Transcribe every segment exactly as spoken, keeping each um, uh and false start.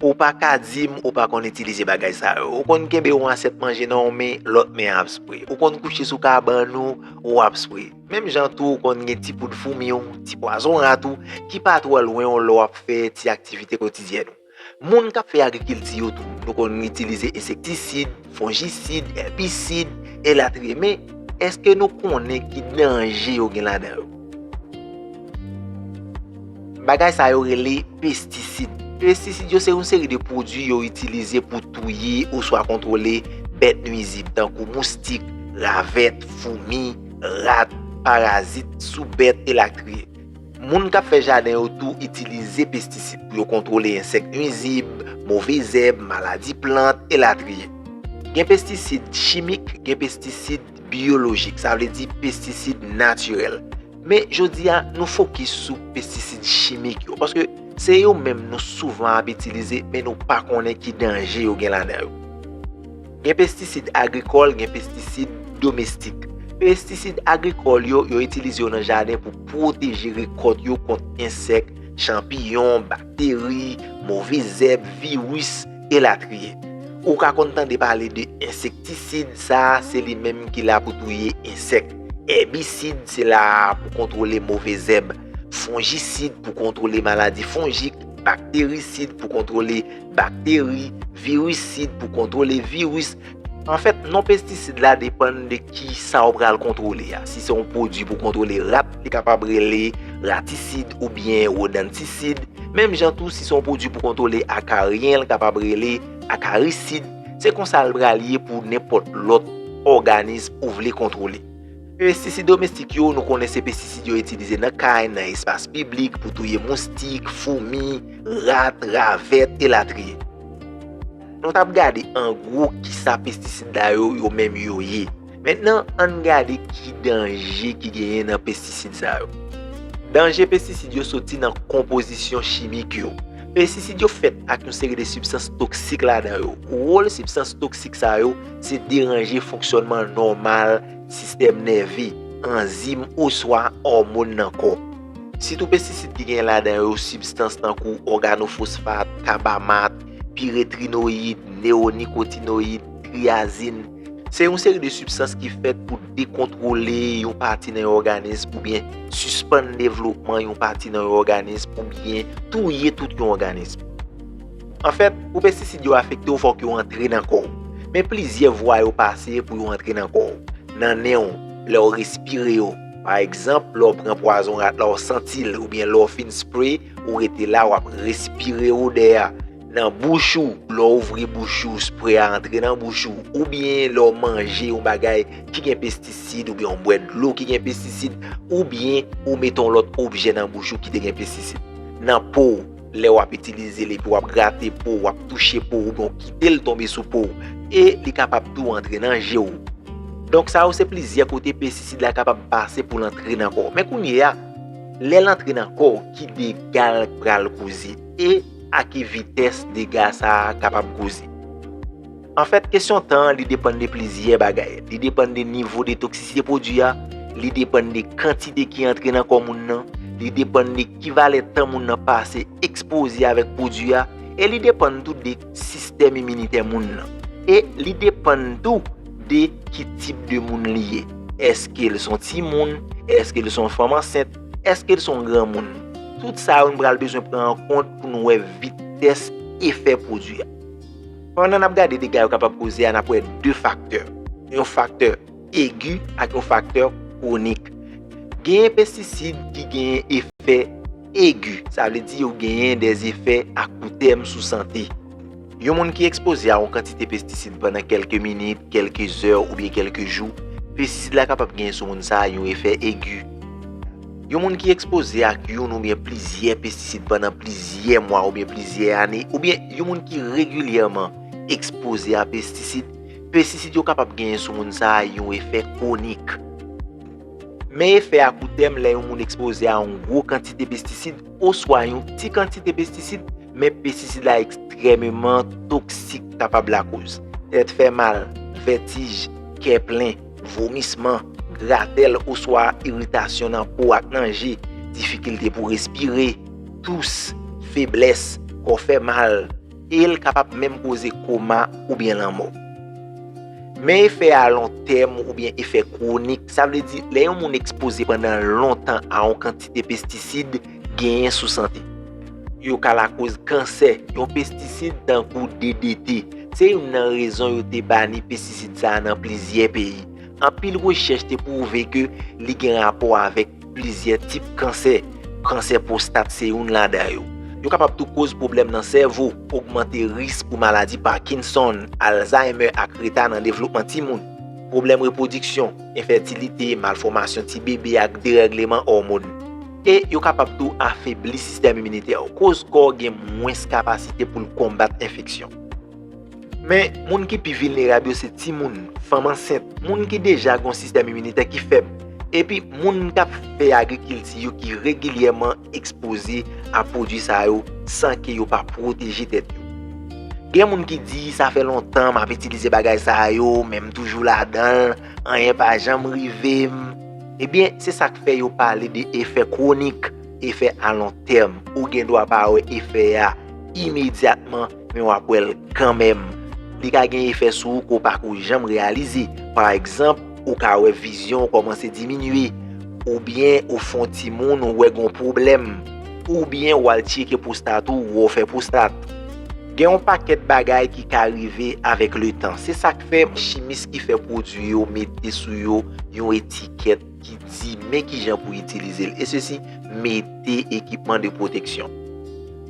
Ou pa ka di m ou pa konn itilize bagay sa yo. Ou konn kenbe yon asyèt manje nan yon men, lòt men an ap spre. Ou konn kouche sou kabann ou, ou ap spre. Menm jan tou, ou konn gen ti poud foumi w, ti pwazon rat ou, ki pa twò lwen w lè w ap fè ti aktivite kotidyèn ou. Moun k ap fè agrikilti yo tou, nou konn itilize ensektisid, fonjisid, èbisid, elatriye. Men, èske nou konnen ki danje yo gen ladan yo? Bagay sa yo rele pestisid. Pestisid yo se yon seri de pwodui yo itilize pou touye oswa kontwole bèt nwizib, tankou moustik, ravèt, foumi, rat, parazit sou bèt, elatriye. Moun k ap fè jaden yo tou itilize pestisid pou yo kontwole ensèk nwizib, move zèb, maladi plant, elatriye. Gen pestisid chimik, gen pestisid byolojik, sa vle di pestisid natirèl. Men jodi a, nou fokis sou pestisid chimik yo, paske se yo menm nou souvan ap itilize, men nou pa konnen ki danje yo gen ladan yo. Gen pestisid agrikòl, gen pestisid domestik. Pestisid agrikòl yo, yo itilize yo nan jaden pou pwoteje rekòt yo kont ensèk, chanpiyon, bakteri, move zèb, viris, elatriye. Ou ka konn tande pale de ensektisid, sa a se li menm ki la pou touye ensèk. Èbisid, se la pou kontwole move zèb. Fonjisid pou kontwole maladi fonjik. Bakterisid pou kontwole bakteri. Virisid pou kontwole viris. Anfèt, non pestisid la depann de ki sa w pral kontwole a. Si se yon pwodui pou kontwole rat, li kapab rele ratisid oubyen wodantisid. Menm jan tou, si se yon pwodui pou kontwole akaryen, li kapab rele akarisid. Se konsa l pral ye pou nenpòt lòt òganis ou vle kontwole. Pestisid domestik yo, nou konnen se pestisid yo itilize nan kay, nan espas piblik, pou touye moustik, foumi, rat, ravèt, elatriye. Nou t ap gade an gwo kisa pestisid la yo, yo menm yo ye. Mentnan, ann gade ki danje ki genyen nan pestisid sa yo. Danje pestisid yo soti nan konpozisyon chimik yo. Pestisid yo fèt ak yon seri de sibstans toksik ladan yo. Wòl sibstans toksik sa yo, se deranje fonksyònman nòmal sistèm nève, anzim oswa òmòn nan kò. Sitou pestisid ki gen ladan yo sibstans tankou òganofosfat, kabamat, piretrinoyid, neonikotinoyid, triyazin. Se yon seri de sibstans ki fèt pou dekontwole yon pati nan yon òganis oubyen sispann devlopman yon pati nan yon òganis oubyen touye tout yon òganis. Anfèt, pou pestisid yo afekte w, fòk yo antre nan kò w. Men plizyè vwa yo pase pou yo antre nan kò w. Nan nen w, lè w respire yo. Pa egzanp, lè w pran pwazon rat la, w santi l, oubyen lè w fin spre, ou rete la, w ap respire odè a. Nan bouch ou, lè w ouvri bouch ou, spre a antre nan bouch ou, oubyen lè w manje yon bagay ki gen pestisid, oubyen w bwè dlo ki gen pestisid, oubyen ou mete yon lòt objè nan bouch ou ki te gen pestisid. Nan po w, lè w ap itilize l epi w ap grate po w, w ap touche po w, oubyen w kite l tonbe sou po w, e li kapab tou antre nan je w. Donk, sa yo se plizyè kote pestisid la kapab pase pou l antre nan kò w. Men kounye a, lè l antre nan kò w, ki dega l pral koze e a ki vitès dega sa a kapab koze? Anfèt, kesyon tan an, li depann de plizyè bagay. Li depann de nivo de toksisite pwodui a, li depann de kantite ki antre nan kò moun nan, li depann de ki valè tan moun nan pase ekspoze avèk pwodui a, e li depann tou de sistèm iminitè moun nan. E li depann tou de ki tip de moun li ye. Èske l se yon timoun? Èske l se yon fanm ansent? Èske l se yon granmoun? Tout sa yo, nou pral bezwen pran an kont pou nou wè vitès efè pwodui a. Pandan n ap gade dega yo kapab koze a, n ap wè de faktè. Yon faktè egi ak yon faktè kwonik. Genyen pestisid ki genyen efè egi, sa vle di yo genyen dèzefè akoutèm sou sante. Yon moun ki ekspoze a yon kantite pestisid pandan kèlke minit, kèlke zè oubyen kèlke jou, pestisid la kapab genyen sou moun sa a yon efè egi. Yon moun ki ekspoze ak youn oubyen plizyè pestisid pandan plizyè mwa oubyen plizyè ane, oubyen yon moun ki regilyèman ekspoze a pestisid, pestisid yo kapab genyen sou moun sa a yon efè kwonik. Men efè akoutèm lè yon moun ekspoze a yon gwo kantite pestisid oswa yon ti kantite pestisid, men pestisid la ekstrèmeman toksik, kapab lakoz tèt fè mal, vètij, kè plen, vomisman, gratèl oswa iritasyon nan po ak nan je, difikilte pou respire, tous, feblès, kò fè mal, e l kapab menm koze koma oubyen lanmò. Men efè a lon tèm oubyen efè kwonik, sa vle di lè yon moun ekspoze pandan lontan a yon kantite pestisid genyen sou sante. Yo ka lakoz kansè. Yon pestisid tankou D D T se youn nan rezon yo te bani pestisid sa a nan plizyè peyi. Anpil rechèch te pwouve ke li gen rapò avèk plizyè tip kansè. Kansè pwostat se youn ladan yo. Yo kapab tou koz pwoblèm nan sèvo, ogmante risk pou maladi Parkinson, Alzheimer ak reta nan devlopman timoun, pwoblèm repwodiksyon, enfètilite, malfòmasyon ti bebe ak derègleman òmòn. E yo kapab tou afebli sistèm iminitè w, koz kò w gen mwens kapasite pou l konbat enfeksyon. Men, moun ki pi vilnerab yo se timoun, fanm ansent, moun ki deja gen yon sistèm iminitè ki fèb, epi moun k ap fè agrikilti yo ki regilyèman ekspoze a pwodui sa yo san ke yo pa pwoteje tèt yo. Gen moun ki di, "Sa fè lontan m ap itilize bagay sa yo, men m toujou ladan l, anyen pa janm rive m." Ebyen, se sa k fè yo pale de efè kwonik, efè a lon tèm. Ou gen dwa pa wè efè a imedyatman, men w ap wè l kanmenm. Li ka gen efè sou ou ke w pa ko janm reyalize. Pa egzanp, ou ka wè vizyon w kòmanse diminye, oubyen ou fè yon timoun ou wè gen yon pwoblèm, oubyen w al tcheke pwostat ou, ou wè w fè pwostat. Gen yon pakèt bagay ki ka rive avèk letan. Se sa k fè chimis ki fè pwodui yo mete sou yo yon etikèt ki di men kijan pou itilize l, e sesi mete ekipman de pwoteksyon.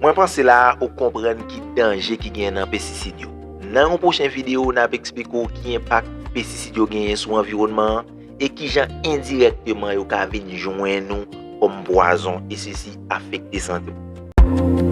Mwen panse la a ou konprann ki danje ki gen nan pestisid yo. Nan yon pwochen videyo, n ap eksplike w ki enpak pestisid yo genyen sou anviwònman an e kijan endirèkteman yo ka vin jwenn ou kòm pwazon, e sesi afekte sante w.